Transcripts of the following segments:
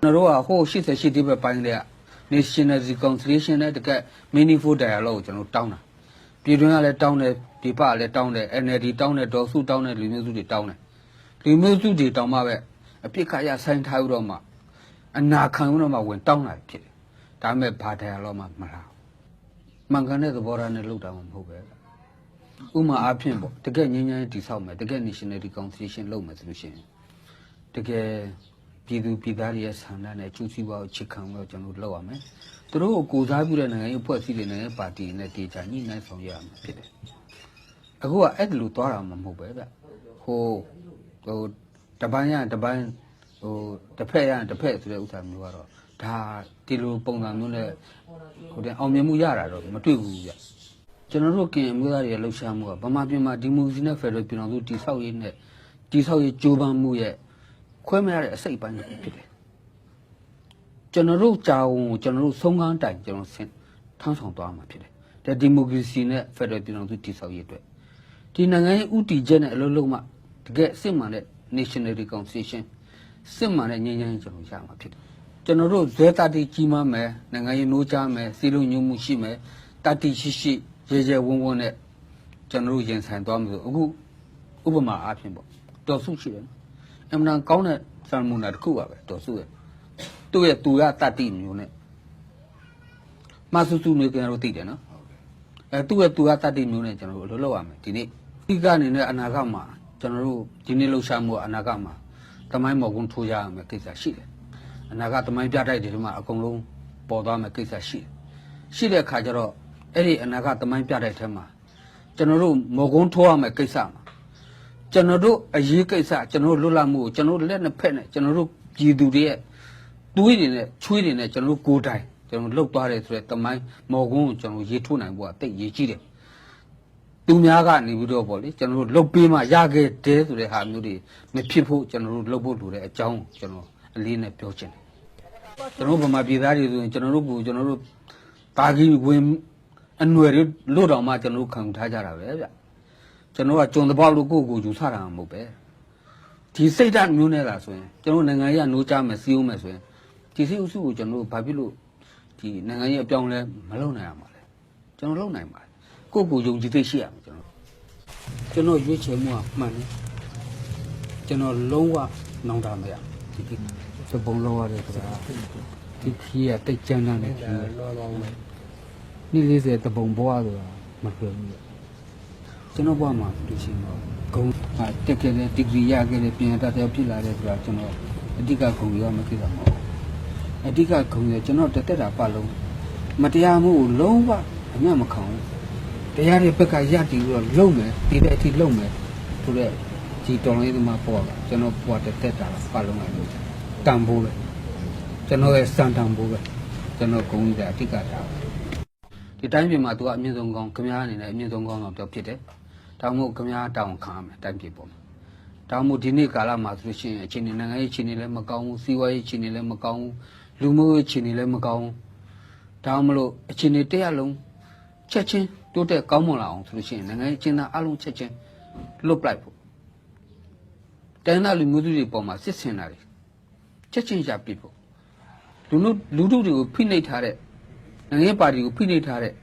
ကျွန်တော်တို့က ဟိုရှစ်ဆယ်ရှစ် ဒီဘက်ပိုင်းကတည်းက National Reconciliation နဲ့ တကယ့် meaningful dialogue ကို ကျွန်တော်တို့ တောင်းတာ။ ပြည်တွင်းကလည်း တောင်းတယ်၊ ပြည်ပကလည်း တောင်းတယ်၊ NLD တောင်းတယ်၊ ဒေါ်စုတောင်းတယ်၊ လူမျိုးစုတွေ တောင်းတယ်။ လူမျိုးစုတွေ တောင်မှပဲ အပစ်အခတ်ရပ်ဆိုင်းထားပြီးတော့မှ အနာခံပြီးတော့မှ ဝင်တောင်းတာ ဖြစ်တယ်။ ဒါပေမဲ့ ဘာ dialogue မှ မလာဘူး။ မှန်ကန်တဲ့ သဘောထားနဲ့ လုပ်တာမှ မဟုတ်ပဲ။ ဥပမာအားဖြင့်ပေါ့၊ တကယ့်ငြိမ်းချမ်းရေး တည်ဆောက်မယ်၊ တကယ့် National Reconciliation လုပ်မယ်ဆိုလို့ရှိရင် တကယ် ပြည်သူပြည်သားတွေရဲ့ ဆန္ဒနဲ့ အကျိုးစီးပွားကို အခြေခံပြီးတော့ ကျွန်တော်တို့ လုပ်ရမယ်။ သူတို့ကို ကိုယ်စားပြုတဲ့ နိုင်ငံရေးအဖွဲ့အစည်းတွေနဲ့ ပါတီတွေနဲ့ သေချာညှိနှိုင်းဆောင်ရွက်ရမှာ ဖြစ်တယ်။ အခုက အဲ့ဒါလို သွားတာမှ မဟုတ်ပဲဗျ။ ဟို၊ ဟို၊ တစ်ပိုင်းရရင် တစ်ပိုင်း၊ ဟို၊ တစ်ဖက်ရရင် တစ်ဖက်ဆိုတဲ့ ဥစ္စာမျိုးကတော့ ဒါ၊ ဒီလို ပုံစံမျိုးနဲ့ ဟိုတဲ့ အောင်မြင်မှု ရတာတော့ မတွေ့ဘူးဗျ။ ကျွန်တော်တို့ ကရင်အမျိုးသားတွေရဲ့ လှုပ်ရှားမှုက ဗမာပြည်မှာ ဒီမိုကရေစီနဲ့ ဖက်ဒရယ်ပြည်ထောင်စု တည်ဆောက်ရေးနဲ့ တည်ဆောက်ရေး ကြိုးပမ်းမှုရဲ့ ခွဲမရတဲ့ အစိတ်အပိုင်းတစ်ခု ဖြစ်တယ်။ ကျွန်တော်တို့ တာဝန်ကို ကျွန်တော်တို့ ဆုံးခန်းတိုင် ကျွန်တော်တို့ ထမ်းဆောင်သွားမှာ ဖြစ်တယ်။ ဒီမိုကရေစီနဲ့ ဖက်ဒရယ်ပြည်ထောင်စု တည်ဆောက်ရေးအတွက် ဒီနိုင်ငံရေး ဦးတည်ချက်နဲ့ အလုပ်လုပ်မှ တကယ့် စစ်မှန်တဲ့ National Reconciliation စစ်မှန်တဲ့ ငြိမ်းချမ်းရေး ကျွန်တော်တို့ ရမှာ ဖြစ်တယ်။ ကျွန်တော်တို့ ဇွဲသတ္တိ ကြီးမားမယ်၊ နိုင်ငံရေး နိုးကြားမယ်၊ စည်းလုံးညီမှု ရှိမယ်၊ သတ္တိရှိရှိ၊ ရဲရဲဝံ့ဝံ့နဲ့ ကျွန်တော်တို့ ရင်ဆိုင်သွားမယ်ဆို၊ အခု ဥပမာအားဖြင့်ပေါ့၊ ဒေါ်စု ရှိတယ်နော်။ အင်မတန်ကောင်းတဲ့ စံနမူနာ တစ်ခုပါပဲ၊ ဒေါ်စုရဲ့၊ သူ့ရဲ့ သူရသတ္တိမျိုးနဲ့ မဆူၣ်ဆူၣ်မျိုး ခင်ဗျားတို့ သိတယ်နော်။ အဲ၊ သူ့ရဲ့ သူရသတ္တိမျိုးနဲ့ ကျွန်တော်တို့ အလုပ်လုပ်ရမယ် ဒီနေ့။ အဓိကအနေနဲ့ အနာဂတ်မှာ ကျွန်တော်တို့ ဒီနေ့ လှုပ်ရှားမှုက အနာဂတ်မှာ သမိုင်းမော်ကွန်း ထိုးကြရမယ့် ကိစ္စရှိတယ်။ အနာဂတ် သမိုင်းပြတိုက်တွေထဲမှာ အကုန်လုံး ပေါ်သွားမယ့် ကိစ္စရှိတယ်။ ရှိတဲ့အခါကျတော့ အဲ့ဒီ အနာဂတ် သမိုင်းပြတိုက်ထဲမှာ ကျွန်တော်တို့ မော်ကွန်း ထိုးရမယ့် ကိစ္စမှာ ကျွန်တော်တို့ အရေးကိစ္စ၊ ကျွန်တော်တို့ လွတ်လပ်မှုကို ကျွန်တော်တို့ လက်နှစ်ဖက်နဲ့ ကျွန်တော်တို့ ပြည်သူတွေရဲ့ သွေးတွေနဲ့ ချွေးတွေနဲ့ ကျွန်တော်တို့ ကိုယ်တိုင် ကျွန်တော်တို့ လုပ်သွားတယ်ဆိုတဲ့ သမိုင်းမော်ကွန်းကို ကျွန်တော်တို့ ရေးထိုးနိုင်ဖို့က သိပ်အရေးကြီးတယ်။ သူများကနေပြီးတော့ပေါ့လေ၊ ကျွန်တော်တို့ လုပ်ပေးမှ ရခဲ့တယ်ဆိုတဲ့ ဟာမျိုးတွေ မဖြစ်ဖို့ ကျွန်တော်တို့ လုပ်ဖို့ လိုတဲ့အကြောင်းကို ကျွန်တော် အလေးအနက် ပြောချင်တယ်။ ကျွန်တော်တို့ ဗမာပြည်သားတွေဆိုရင် ကျွန်တော်တို့ကို ကျွန်တော်တို့ သာဂီဝင် အနွယ်တွေလို့တောင်မှ ကျွန်တော်တို့ ခံယူထားကြတာပဲဗျ။ ကျွန်တော်တို့က ကျွန်သဘောလို့ ကိုယ့်ကိုယ်ယူဆတာ မဟုတ်ပဲ။ ဒီစိတ်ဓာတ်မျိုးနဲ့သာဆိုရင် ကျွန်တော်တို့ နိုင်ငံရေးက နိုးကြားမယ်၊ စည်းရုံးမယ်ဆိုရင် ဒီစိတ်အုပ်စုကို ကျွန်တော်တို့ ဘာဖြစ်လို့ ဒီနိုင်ငံရေး အပြောင်းအလဲ မလုပ်နိုင်ရမှာလဲ။ ကျွန်တော် လုပ်နိုင်ပါတယ်။ ကိုယ့်ကိုယ် ယုံကြည်စိတ် ရှိရမယ်။ ကျွန်တော်၊ ကျွန်တော့် ရွေးချယ်မှုက မှန်တယ်။ ကျွန်တော် လုံးဝ နောင်တမရဘူး။ ဒီခေတ် သူပုန်လုပ်ရတယ်ဆိုတာ ဒီခေတ်က သိပ်ကြမ်းတမ်းတဲ့ခေတ်။ နှစ်လေးဆယ် သူပုန်ဘဝဆိုတာ မလွယ်ဘူးလေ။ ကျွန်တော့်ဘဝမှာဆိုလို့ရှိရင်တော့ ဂုဏ်၊ အာ၊ တက်ခဲ့တယ်၊ degree ရခဲ့တယ်၊ ပညာတတ်ဆန်းဖြစ်လာတယ်ဆိုတာ ကျွန်တော် အဓိက ဂုဏ်ယူရမယ့်ကိစ္စ မဟုတ်ဘူး။ အဓိက ဂုဏ်ယူရ ကျွန်တော့် တစ်သက်တာပတ်လုံး မတရားမှုကို လုံးဝ အညံ့မခံဘူး။ တရားတွေဘက်က ရပ်တည်ပြီးတော့ လုပ်မယ်၊ သေတဲ့အထိ လုပ်မယ်ဆိုတဲ့ ဒီတော်လှန်ရေးသမားဘဝက ကျွန်တော့်ဘဝ တစ်သက်တာပတ်လုံးက တန်ဖိုးပဲ။ ကျွန်တော့်ရဲ့ စံတန်ဖိုးပဲ။ ကျွန်တော့် ဂုဏ်ယူစရာ အဓိက ဒါပဲ။ ဒီတိုင်းပြည်မှာ သူက အမြင့်ဆုံးခေါင်း၊ ခင်ဗျားအနေနဲ့ အမြင့်ဆုံးခေါင်းဆောင်တစ်ယောက်ဖြစ်တယ်။ ဒါကြောင့်မို့ ခင်ဗျား တာဝန်ခံရမယ်၊ တိုင်းပြည်ပေါ်မှာ။ ဒါကြောင့်မို့ ဒီနေ့ကာလမှာဆိုလို့ရှိရင် အခြေအနေ၊ နိုင်ငံရေးအခြေအနေလည်း မကောင်းဘူး၊ စီးပွားရေးအခြေအနေလည်း မကောင်းဘူး၊ လူမှုရေးအခြေအနေလည်း မကောင်းဘူး။ ဒါကြောင့်မလို့ အခြေအနေတစ်ရပ်လုံး ချက်ချင်း တိုးတက်ကောင်းမွန်လာအောင်ဆိုလို့ရှိရင် နိုင်ငံရေးအကျဉ်းသားအားလုံး ချက်ချင်း လွှတ်လိုက်ဖို့၊ တိုင်းရင်းသားလူမျိုးစုတွေပေါ်မှာ စစ်ဆင်တာတွေ ချက်ချင်းရပ်ပစ်ဖို့၊ လူထု၊ လူထုတွေကို ဖိနှိပ်ထားတဲ့၊ နိုင်ငံရေးပါတီကို ဖိနှိပ်ထားတဲ့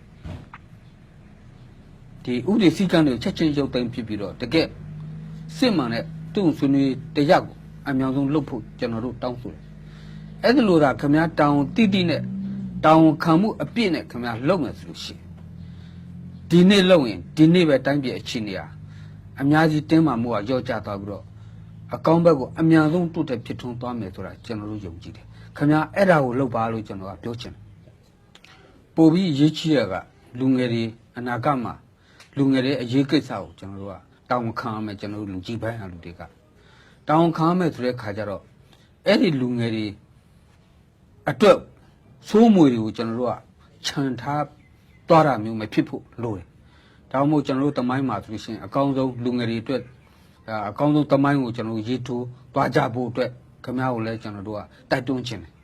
ဒီဥပဒေစည်းကမ်းတွေကို ချက်ချင်းရုပ်သိမ်းပစ်ပြီးတော့ တကယ့်စစ်မှန်တဲ့ တွေ့ဆုံဆွေးနွေးရေးတစ်ရပ်ကို အမြန်ဆုံးလုပ်ဖို့ ကျွန်တော်တို့ တောင်းဆိုတယ်။ အဲ့ဒီလိုသာ ခင်ဗျား တာဝန်သိသိနဲ့ တာဝန်ခံမှုအပြည့်နဲ့ ခင်ဗျား လုပ်မယ်ဆိုလို့ရှိရင် ဒီနေ့လုပ်ရင် ဒီနေ့ပဲ တိုင်းပြည်အခြေအနေဟာ အများကြီး တင်းမာမှုဟာ လျော့ကျသွားပြီးတော့ အကောင်းဘက်ကို အမြန်ဆုံး တိုးတက်ဖြစ်ထွန်းသွားမယ်ဆိုတာ ကျွန်တော်တို့ ယုံကြည်တယ်။ ခင်ဗျား အဲ့ဒါကို လုပ်ပါလို့ ကျွန်တော်က ပြောချင်တယ်။ ပိုပြီးအရေးကြီးတာက လူငယ်တွေ အနာဂတ်မှာ လူငယ်တွေ အရေးကိစ္စကို ကျွန်တော်တို့က တာဝန်ခံရမယ်။ ကျွန်တော်တို့ လူကြီးပိုင်းက လူတွေက တာဝန်ခံရမယ်ဆိုတဲ့အခါကျတော့ အဲ့ဒီလူငယ်တွေအတွက် ဆိုးမွေတွေကို ကျွန်တော်တို့က ချန်ထားသွားတာမျိုး မဖြစ်ဖို့လိုတယ်။ ဒါကြောင့်မို့ ကျွန်တော်တို့ သမိုင်းမှာဆိုလို့ရှိရင် အကောင်းဆုံး လူငယ်တွေအတွက် အာ၊ အကောင်းဆုံးသမိုင်းကို ကျွန်တော်တို့ ရေးထိုးသွားကြဖို့အတွက် ခင်ဗျားကိုလည်း ကျွန်တော်တို့က တိုက်တွန်းချင်တယ်။